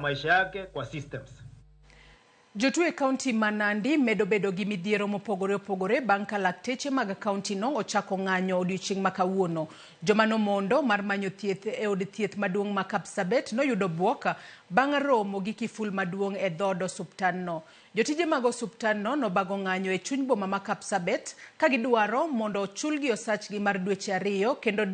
Maisha yake kwa systems. Jotuo e kaunti ma Nandi medo bedo gi midhiero mopogore opogore bang' ka lakteche mag kaunti no ochako ng'anyo odiochieng' ma kawuono. Joma nomondo mar manyo thieth e od thieth maduong' ma Kapsabet noyudo bwok bang' romo gi kiful maduong' e dhood osuptandno. Jotije mag osuptandno nobago ng'anyo e chuny boma ma Kapsabet ka gidwaro mondo ochulgi osachgi mar dweche 2 kendo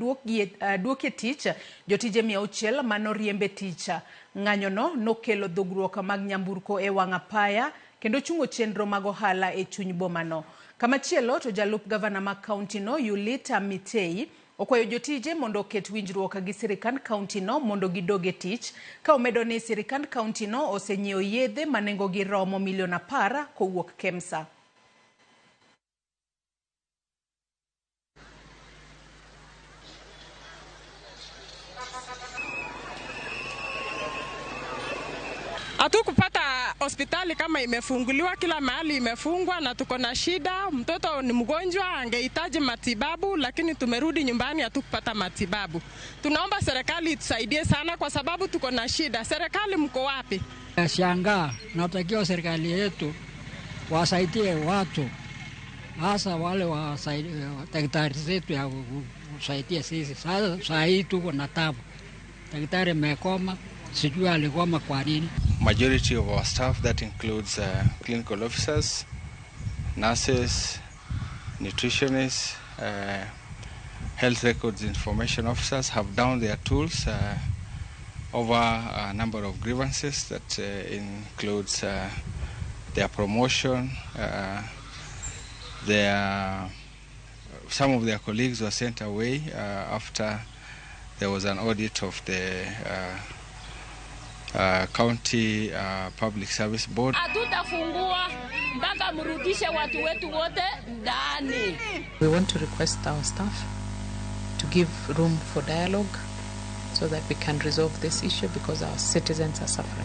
duokie tich jotije 600 manoriemb e tich. Ng'anyono nokelo dhugruok mag nyamburko e wang' apaya kendo chungo chenro mag ohala e chuny bomano. Kamachielo to jalup gavana ma kaunti no Yulita Mitei okwayo jotije mondo oket winjruok gi sirikand kaunti no mondo gidog e tich, ka omedo ni sirikand kaunti no osenyiewo yedhe ma nengogi romo milion 10 kowuok Kemsa. Hatukupata hospitali kama imefunguliwa, kila mahali imefungwa na tuko na shida. Mtoto ni mgonjwa, angehitaji matibabu, lakini tumerudi nyumbani hatukupata matibabu. Tunaomba serikali itusaidie sana kwa sababu tuko na shida. Serikali mko wapi? Nashangaa, natakiwa serikali yetu wasaidie watu, hasa wale daktari zetu ya kusaidia sisi. Sasa saa hii tuko na tabu. Daktari amekoma, sijui alikoma kwa nini. Majority of our staff, that includes clinical officers, nurses, nutritionists, health records information officers, have downed their tools over a number of grievances that includes their promotion, some of their colleagues were sent away after there was an audit of the County Public Service Board. Hatutafungua mpaka mrudishe watu wetu wote ndani. We want to request our staff to give room for dialogue so that we can resolve this issue because our citizens are suffering.